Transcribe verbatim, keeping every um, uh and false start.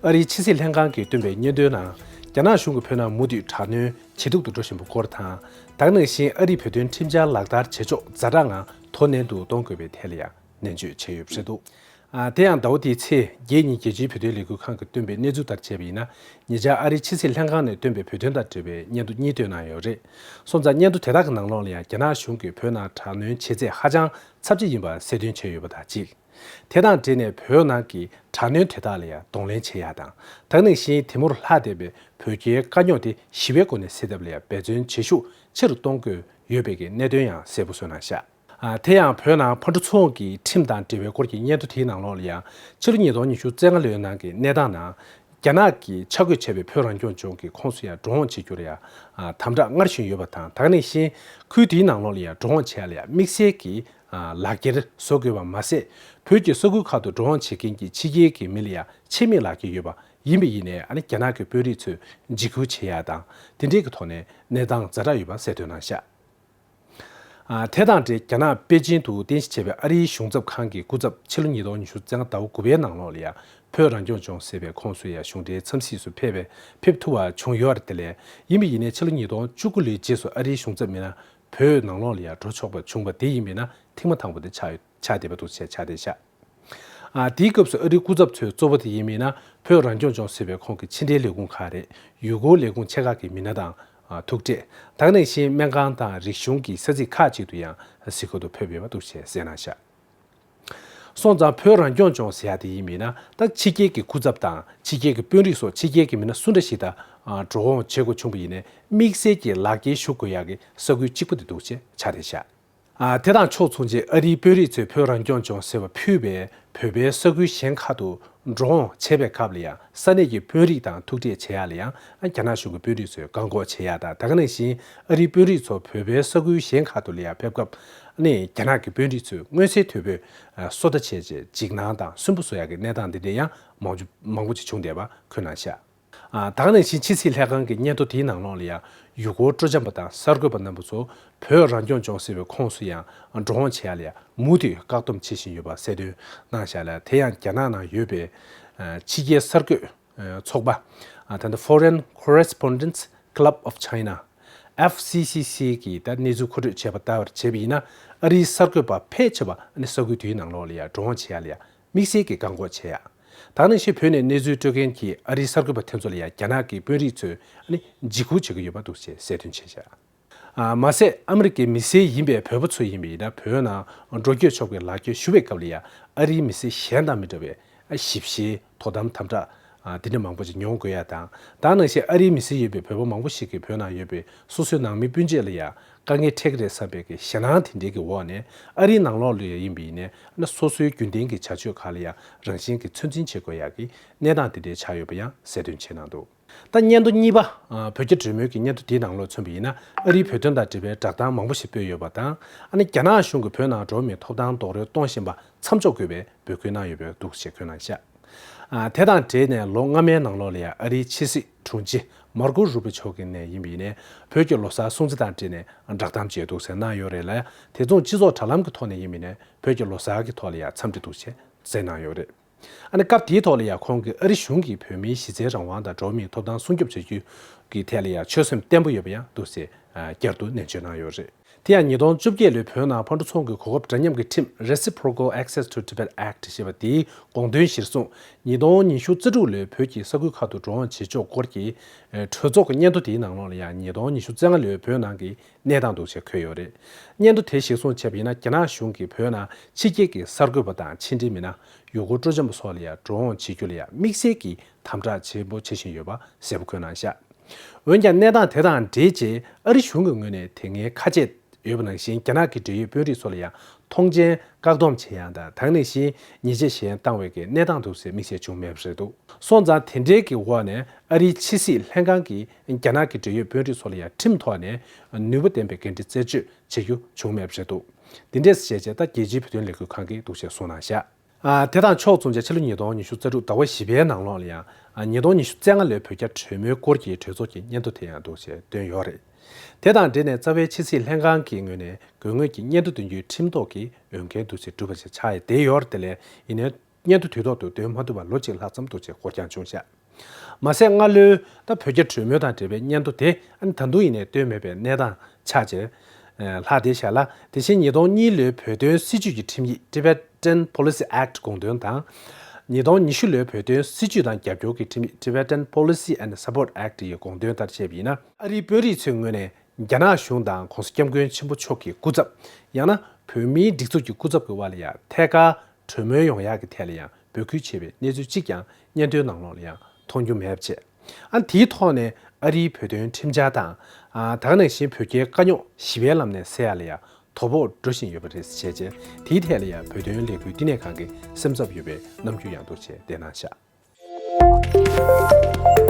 ཨ་རིའི་ཕྱི་སྲིད་ལྷན་ཁང་གིས་བཏོན་པའི་སྙན་ཐོའི་ནང་། རྒྱ་ནག་གཞུང་གིས་བོད་ནང་མུ་མཐུད་དྲག་གནོན་ཇེ་སྡུག་ཏུ་འགྲོ་བཞིན་པ་སྐོར་དང་། ད་ག་ནང་བཞིན་ཨ་རིས་བོད་དོན་ཁྲིམས་འཆར་ལག་བསྟར་བྱེད་ཕྱོགས་ཛ་དྲག་ངང་དོ་ནན་དུ་གཏོང་དགོས་པའི་ཐད་ལ་ཡང་ནན་བརྗོད་བྱས་ཡོད་པ་རེད་འདུག་ཨ། དེ་ཡང་ཟླ་བ་འདིའི་ཚེས་བརྒྱད་ཉིན་རྒྱལ་སྤྱིའི་བོད་དོན་ལས་འགུལ་ཁང་གིས་བཏོན་པའི་གནས་ཚུལ་ལྟར་བྱས་པ་ཡིན་ན། ཉེ་ཆར་ཨ་རིའི་ཕྱི་སྲིད་ལྷན་ཁང་ནས་བཏོན་པའི་བོད་དོན་དང་འབྲེལ་བའི་སྙན་ཐོ་གཉིས་བཏོན་གནང་ཡོད་རེད། སོང་ཙང་སྙན་ཐོ་དེ་དག་གི་ནང་ལོགས་ལ་ཡང་རྒྱ་ནག་གཞུང་གིས་བོད་ནང་དྲག་གནོན་བྱེད་ཚད་ཧ་ཅང་ཚབས་ཆེ་ཡིན་པ་གསལ་སྟོན་བྱས་ཡོད་པ་དང་གཅིག་དེ་དང་འབྲེལ་ནས་བོད་ནང་གི་དྲག་གནོན་དེ་དག་ལ་ཡང་གདོང་ལེན་བྱེད་ཡག་དང་། ད་ག་ནང་བཞིན་དེ་མུར་ལྷག་བསྡད་པའི་བོད་རྒྱའི་དཀའ་རྙོག་དེ་ཞི་བའི་སྒོ་ནས་སེལ་ཐབས་ལ་ཡང་འབད་བརྩོན་བྱེད་ཤུགས་ཆེ་རུ་གཏོང་དགོས་ཡོད་པའི་གི་གནད་དོན་ཡང་གསལ་པོ་བཟོས་གནང་ཤག་ཨ། དེ་ཡང་བོད་ནང་ཕར་འགྲོ་ཚོང་གི་ཁྲིམས་དང་འབྲེལ་བའི་སྐོར་གྱི་སྙན་ཐོ་དེའི་ནང་ལོགས་ལ་ཡང་ཕྱི་ལོ་ཉིས་སྟོང་ཉི་ཤུ་རྩ་ལྔ་ལོའི་ནང་གི་གནས་སྟངས་ནང་། རྒྱ་ནག་གིས་ཆ་བགོས་བྱས་པའི་བོད་རང་སྐྱོང་ལྗོངས་ཀྱི་ཁོངས་སུ་ཡང་འགྲོ་འོང་བྱེད་རྒྱུར་ཡང་ཨ། དམ་དྲག་སྔར་བཞིན་ཡོད་པ་དང་། ད་ག་ནང་བཞིན་ཁུལ་དེའི་ནང་ལོགས་ལ་ཡང་འགྲོ་འོང་བྱེད་ཡག་ལ་ཡང་དམིགས་བསལ་གྱི་ཨ། ལག་འཁྱེར་བཟོ་དགོས་པ་མ་ཟད། བོད་ཀྱི་ས་ཁུལ་ཁག་ཏུ་འགྲོ་འོང་བྱེད་མཁན་གྱི་ཕྱི་རྒྱལ་གྱི་མི་ལ་ཡང་ཆེད་མེད་ལག་འཁྱེར་ཡོད་པ་ཡིན་པ་ཡིན་ནའི། ཨ་ནི་རྒྱ་ནག་གི་དཔོན་རིགས་ཚོས་འཇིགས་སྐུལ་བྱེད་ཡག་དང་། དེ་འབྲེལ་གྱི་ཐོག་ནས་གནས་སྟངས་ཛ་དྲག་ཡོད་པ་གསལ་སྟོན་གནང་ཤག་ཨ། དེ་དང་འབྲེལ་རྒྱ་ནག་པེ་ཅིན་དུ་རྟེན་གཞི་བྱས་པའི་ཨ་རིའི་གཞུང་ཚབ་ཁང་གི་སྐུ་ཚབ་ཕྱི་ལོ་ཉིས་སྟོང་ཉི་ཤུ་རྩ་ལྔ་ཟླ་བ་དགུ་པའི་ནང་ལོགས་ལ་ཡང་བོད་རང་སྐྱོང་ལྗོངས་ཟེར་བའི་ཁོངས་སུ་ཡང་གཞུང་འབྲེལ་འཚམས་གཟིགས་སུ་ཕེབས་པའི་ཕེབས་ཐུབ་པ་བྱུང་ཡོད་རེད། དེ་ལས་ཡིན་པ་ཡིན་ནའི་ཕྱི་ལོ་ཉིས་སྟོང་བཅུ་དགུ་ལོའི་རྗེས་སུ་ཨ་རིའི་གཞུང་ཚབ་མི་སྣ་བོད་ནང་ལོགས་ལ་ཡང་འགྲོ་ཆོག་པ་བྱུང་བ་དེ་ཡིན་པས་ན་ཐེངས་མ་དང་པོ་དེ་ཆགས་ཆགས་བསྡད་པ་འདུག་ཅེས་ཆགས་བསྡད་ཤག་ཨ། དེའི་སྐབས་སུ་ཨ་རིའི་སྐུ་ཚབ་ཚོའི་གཙོ་བོ་དེ་ཡིན་མིན་ན། བོད་རང་སྐྱོང་ལྗོངས་ཟེར་བའི་ཁོངས་ཀྱི་ཕྱི་འབྲེལ་ལས་ཁུངས་ཁག་རེད། ཡུལ་སྐོར་ལས་ཁུངས་ཆེ་ཁག་གི་མི་སྣ་དང་། ཨ། ཐུག་འཕྲད། ད་ག་ནང་བཞིན་སྨན་ཁང་དང་རིག་གཞུང་གི་ས་ཚིགས་ཁག་ཅིག་ཏུ་ཡང་གཟིགས་སྐོར་དུ་ཕེབས་ཡོད་པ་འདུག་ཅེས་གསལ་གནང་ཤག་སོང་ཙང་བོད་རང་སྐྱོང་ལྗོངས་ཟེར་ཡག་དེ་ཡིན་མིན་ན། ད་ཕྱི་རྒྱལ་གྱི་སྐུ་ཚབ་དང་ཕྱི་རྒྱལ་གྱི་དཔོན་རིགས་སོགས་ཕྱི་རྒྱལ་གྱི་མི་སྣ་སུ་འདྲ་ཞིག་དང་། ཨ། འགྲོ་འོང་བྱེད་དགོས་བྱུང་བ་ཡིན་ནའི་དམིགས་བསལ་གྱི་ལག་འཁྱེར་ཞུ་དགོས་ཡག་གི་ས་ཁུལ་གཅིག་པུ་དེ་འདུག་ཅེས་ཆགས་བསྡད་ཤག་ཨ། དེ་དང་ཕྱོགས་མཚུངས་ཀྱིས་ཨ་རིའི་དཔོན་རིགས་ཚོས་བོད་རང་སྐྱོང་ལྗོངས་ཟེར་བ་ཕུད་པའི་བོད་པའི་ས་ཁུལ་གཞན་ཁག་ཏུ་འགྲོ་འོང་བྱེད་པའི་སྐབས་ལ་ཡང་ས་གནས་ཀྱི་དཔོན་རིགས་དང་ཐུག་འཕྲད་བྱེད་ཡག་ལ་ཡང་རྒྱ་ནག་གཞུང་གི་དཔོན་རིགས་ཚོས་བཀག་འགོག་བྱེད་ཡག་དང་། ད་ག་ནང་བཞིན་ཨ་རིའི་དཔོན་རིགས་ཚོ་བོད་པའི་ས་ཁུལ་གཞན་ཁག་ཏུ་ལ་ཡང་ཕེབས་སྐབས་ནས་རྒྱ་ནག་གི་དཔོན་རིགས་ཚོས་མངོན་གསལ་དོད་པོས་སོ་ལྟ་བྱས་རྗེས་འཇིགས་སྣང་དང་སུན་པོ་བཟོ་ཡག་གི་གནས་སྟངས་འདི་འདྲ་ཡང་མང་ཆུ་མང་པོ་ཅིག་བྱུང་བསྡད་པ་འཁོད་གནང་ཤག་ཨ། ད་ག་ནང་བཞིན་ཕྱི་སྲིད་ལྷན་ཁང་གི་སྙན་ཐོ་དེའི་ནང་ལོགས་ལ་ཡང་ཡུལ་སྐོར་སྤྲོ་འཆམ་པ་དང་གསར་འགོད་པ་རྣམ་པ་ཚོ་བོད་རང་སྐྱོང་ལྗོངས་ཟེར་བའི་ཁོངས་སུ་ཡང་འགྲོ་འོང་བྱེད་ཡག་ལ་ཡང་མུ་མཐུད་བཀག་སྡོམ་བྱེད་བཞིན་ཡོད་པ་གསལ་སྟོན་གནང་བཞག་ལ། དེ་ཡང་རྒྱ་ནག་ནང་ཡོད་པའི་ཕྱི་རྒྱལ་གསར་འགོད་ཚོགས་པ། ད་ལྟ་Foreign Correspondents Club of China། F C C C གིས་ད་གནས་ཚུལ་མཁོ་སྤྲོད་བྱས་པ་ལྟར་བྱས་པ་ཡིན་ན། ཨ་རིའི་གསར་འགོད་པ་ཕལ་ཆེ་བ་ཨ་ནི་ས་ཁུལ་དེའི་ནང་ལོགས་ལ་ཡང་འགྲོ་འོང་བྱེད་ཡག་ལ་ཡང་དམིགས་བསལ་གྱི་བཀག་འགོག་བྱེད་ཡག་ད་ག་ནང་བཞིན་བོད་ནས་གནས་ཚུལ་སྤྲོད་མཁན་གྱི་ཨ་རིའི་གསར་འགོད་པ་དེ་ཚོ་ལ་ཡང་རྒྱ་ནག་གི་དཔོན་རིགས་ཚོས་ཨ་ནི་འཇིགས་སྐུལ་བྱེད་ཀྱི་ཡོད་པ་འདུག་ཅེས་གསལ་སྟོན་བྱས་བཞག་ཨ། མ་ཟད་ཨ་མི་རི་ཀའི་མི་སེར་ཡིན་པའི་བོད་པ་ཚོ་ཡིན་པ་ཡིན་ན། བོད་ནང་འགྲོ་སྐྱོད་ཆོག་པའི་ལག་འཁྱེར་ཞུ་བའི་སྐབས་ལ་ཡང་ཨ་རིའི་མི་སེར་གཞན་དང་མི་འདྲ་བའི་ཨ། ཞིབ་བཤེར་དོ་དམ་དམ་དྲག་ཨ། འདི་འདྲ་མང་པོ་ཞིག་མྱོང་དགོས་ཡ་དང་། ད་ག་ནང་བཞིན་ཨ་རིའི་མི་སེར་ཡོད་པའི་བོད་པ་མང་པོ་ཞིག་གིས་བོད་ནང་ཡོད་པའི་སོ་སོའི་ནང་མི་སྤུན་མཆེད་ལ་ཡང་དཀའ་ངལ་འཕྲད་ཀྱི་རེད་བསམ་པའི་གི་ཞེད་སྣང་དེ་འདྲའི་གི་འོག་ནས། ཨ་རིའི་ནང་ལོགས་ལ་ཡ་ཡིན་པ་ཡིན་ནའི་ཨ་ནི་སོ་སོའི་རྒྱུན་ལྡན་གྱི་བྱ་སྤྱོད་ཁག་ལ་ཡང་རང་བཞིན་གྱིས་ཚོད་འཛིན་བྱེད་དགོས་ཡ་གི་གནས་སྟངས་དེ་འདྲའི་ཆགས་ཡོད་པ་ཡང་གསལ་སྟོན་བྱས་གནང་འདུག་ད་སྙན་ཐོ་གཉིས་པ། ཨ། བོད་རྒྱ་གྲོས་མོལ་གྱི་སྙན་ཐོ་དེའི་ནང་ལོགས་མཚོན་པ་ཡིན་ན། ཨ་རིའི་བོད་དོན་དང་འབྲེལ་བའི་བསྒྲགས་གཏམ་མང་པོ་ཞིག་སྤེལ་ཡོད་པ་དང་། ཨ་ནི་རྒྱ་ནག་གཞུང་གིས་བོད་ནང་འགྲོ་བ་མིའི་ཐོབ་ཐང་རྡོག་རོལ་གཏོང་བཞིན་པ་མཚམས་འཇོག་དགོས་པའི་འབོད་སྐུལ་གནང་ཡོད་པ་འདུག་ཅེས་འཁོད་གནང་ཤག་ཨ། དེ་དང་འབྲེལ་ནས་ལོ་སྔ་མའི་ནང་ལོགས་ལ་ཡང་ཨ་རིའི་ཕྱི་སྲིད་དྲུང་ཆེ་མར་ཀོ་རུ་བྷི་མཆོག་གིས་ནས་ཡིན་པ་ཡིན་ནའི་བོད་ཀྱི་ལོ་གསར་སྲུང་བརྩི་དང་འབྲེལ་ནས་བསྒྲགས་གཏམ་ཅིག་འདུག་ཟེར་གནང་ཡོད་རེད་ལ། དེ་མཚུངས་སྤྱི་ཚོགས་དྲ་ལམ་གྱི་ཐོག་ནས་ཡིན་པ་ཡིན་ནའི་བོད་ཀྱི་ལོ་གསར་གྱི་ཐོག་ལ་ཡང་འཚམས་འདྲི་འདུག་ཅེས་གསལ་གནང་ཡོད་རེད། ཨ་ནི་སྐབས་དེའི་ཐོག་ལ་ཡང་ཁོང་གིས་ཨ་རི་གཞུང་གིས་བོད་མིའི་གཞི་རྩའི་རང་དབང་དང་འགྲོ་བ་མིའི་ཐོབ་ཐང་སྲུང་སྐྱོབ་བྱ་རྒྱུ་གི་ཐད་ལ་ཡང་ཆོད་སེམས་བརྟན་པོ་ཡོད་པ་ཡང་འདུག་ཟེར་བསྐྱར་དུ་ནན་བརྗོད་གནང་ཡོད་རེད། དེ་ཡང་ཉིས་སྟོང་བཅོ་བརྒྱད་ལོའི་བོད་ནང་ཕར་འགྲོ་ཚུར་འོང་གི་གོ་སྐབས་འདྲ་མཉམ་གྱི་ཁྲིམས། Reciprocal Access to Tibet Act ཞེས་པ་དེའི་དགོངས་དོན་གཞིར་བཟུང་། ཉིས་སྟོང་ཉི་ཤུ་རྩ་དྲུག་ལོའི་བོད་ཀྱི་ས་ཁུལ་ཁག་ཏུ་འགྲོ་འོང་བྱེད་ཕྱོགས་སྐོར་གྱི་གྲོས་ཚོགས་ཀྱི་སྙན་ཐོ་དེའི་ནང་ལོགས་ལ་ཡང་ཉིས་སྟོང་ཉི་ཤུ་རྩ་ལྔ་ལོའི་བོད་ནང་གི་གནས་སྟངས་འདུག་ཅེས་འཁོད་ཡོད་རེད། སྙན་ཐོ་དེ་གཞིར་བཟུང་བྱས་པ་ཡིན་ན། རྒྱ་ནག་གཞུང་གིས་བོད་ནང་ཕྱི་རྒྱལ་གྱི་གསར་འགོད་པ་དང་ཕྱི་འབྲེལ་མི་སྣ། ཡུལ་སྐོར་སྤྲོ་འཆམ་པ་སོགས་ལ་ཡང་འགྲོ་འོང་བྱེད་རྒྱུ་ལ་ཡང་དམིགས་བསལ་གྱི་དམ་དྲག་ཆེན་པོ་བྱེད་བཞིན་ཡོད་པ་གསལ་པོ་འཁོད་གནང་ཤག་འོན་ཀྱང་གནས་སྟངས་དེ་དང་འབྲེལ་བྱས་ཨ་རི་གཞུང་གི་ངོས་ནས་དེ་སྔའི་ཁ་ཆད་ཡོད་པ་ནང་བཞིན་རྒྱ་ནག་གི་འབྲེལ་ཡོད་དཔོན་རིགས་ཚོ་ལ་ཡང་མཐོང་མཆན་བཀག་སྡོམ་བྱེད་ཡག་དང་། ད་ག་ནང་བཞིན་ཉེས་ཆད་གཞན་བཏང་བའི་གི་གནས་སྟངས་འདུག་ཟེར་དམིགས་བསལ་བྱུང་མེད་པ་རེད་འདུག་སོང་ཙང་དེ་འབྲེལ་གྱི་འོག་ནས་ཨ་རིའི་ཕྱི་སྲིད་ལྷན་ཁང་གིས་རྒྱ་ནག་གི་འབྲེལ་ཡོད་དཔོན་རིགས་ཚོ་ལ་ཡང་ཁྲིམས་ཐོག་ནས་ནུས་པ་ལྡན་པའི་འགན་འཁྲི་རྩད་གཅོད་བྱེད་རྒྱུ་བྱུང་མེད་པ་རེད་འདུག་འདི་འདྲས་བྱས་རྗེས་ད་རྒྱལ་སྤྱིའི་བོད་དོན་ལས་འགུལ་ཁང་གིས་འདུག་ཅེས་གསུངས་གནང་ཤག་ཨ། དེ་དང་ཕྱོགས་མཚུངས་ཀྱི་ཕྱི་ལོ་ཉིས་སྟོང་ཉི་ཤུ་རྩ་དྲུག་ཟླ་བ་བཞི་པའི་ནང་ལོགས་ལ་ཡང་། ཨ། ཉིས་སྟོང་ཉི་ཤུ་རྩ་ལྔ་ལོའི་བོད་རྒྱ་གྲོས་མོལ་སྐོར་གྱི་གྲོས་ཚོགས་ཀྱི་སྙན་ཐོ་དེ་ཡང་འདུག་ཅེས་བཏོན་ཡོད་རེད། དེ་དང་འབྲེལ་ནས་རྩ་བའི་ཕྱི་སྲིད་ལྷན་ཁང་གི་ངོས་ནས་དགོས་ངེས་ཀྱི་སྙན་ཐོ་འདོན་རྒྱུའི་ཁྲིམས་ཐོག་གི་འོས་འགན་འདུག་ཅེས་གྲུབ་པ་ཞིག་ཆགས་ཡོད་དེ་ཡོད་རེད། དེ་ལས་ཡིན་ནའི། སྙན་ཐོ་དུས་ཐོག་ཏུ་འདོན་མ་ཐུབ་པར་ལོ་གཅིག་ལྷག་ཙམ་འདུག་ཅེས་འཁོར་རྐྱང་བྱུང་བཞག་མ་ཟད་སྔ་ལོའི་ད་བོད་རྒྱ་གྲོས་མོལ་དང་འབྲེལ་བའི་སྙན་ཐོ་དེ་ཨ་ནི་ད་དུང་ཡིན་ནའི་བཏོན་མེད་པའི་གནས་སྟངས་ཆགས་རྗེས། ལྷག་བསྡད་བཞག་ལ། དེ་བཞིན་ཉིས་སྟོང་གཉིས་ལོའི་བོད་དོན་སྲིད་བྱུས་ཀྱི་ཁྲིམས་ཡིག Tibetan Policy Act དགོངས་དོན་དང་། ཉིས་སྟོང་ཉི་ཤུ་ལོའི་བོད་དོན་སྲིད་བྱུས་དང་རྒྱབ་སྐྱོར་གྱི་ཁྲིམས་ཡིག Tibetan Policy and Support Act ཡི་དགོངས་དོན་ལྟར་བྱས་པ་ཡིན་ན། ཨ་རིའི་དཔོན་རིགས་ཚོའི་ངོས་ནས་རྒྱ་ནག་གཞུང་དང་༸གོང་ས་༸སྐྱབས་མགོན་ཆེན་པོ་མཆོག་གི་སྐུ་ཚབ། ཡང་ན་བོད་མིའི་སྒྲིག་འཛུགས་ཀྱི་སྐུ་ཚབ་ཀྱི་དབར་ལ་ཡང་ཐད་ཀར་གྲོས་མོལ་ཡོང་ཡག་གི་ཐད་ལ་ཡང་འབོད་སྐུལ་བྱས་པའི་གནས་ཚུལ་གཅིག་ཀྱང་སྙན་ཐོའི་ནང་ལོགས་ལ་ཡང་མཐོང་རྒྱུ་མེད་པ་བྱས། ཨ་དེའི་ཐོག་ནས་ཨ་རིའི་བོད་དོན་ཁྲིམས་འཆར་དང་། ཨ་ད་ག་ནང་བཞིན་བོད་རྒྱའི་དཀའ་རྙོག་ཞི་བའི་ལམ་ནས་སེལ་ཡག་ལ་ཡང་དོ་ཕོག་འགྲོ་བཞིན་ཡོད་པ་རེད་ཟེར་བྱས། དེའི་ཐད་ལ་ཡང་བོད་དོན་ལས་འགུལ་བསྟི་གནས་ཁང་གི་སེམས་འཚབ་ཡོད་པའི་རྣམ་འགྱུར་ཡང་འདུག་ཅེས་བསྟན་གནང་བཞག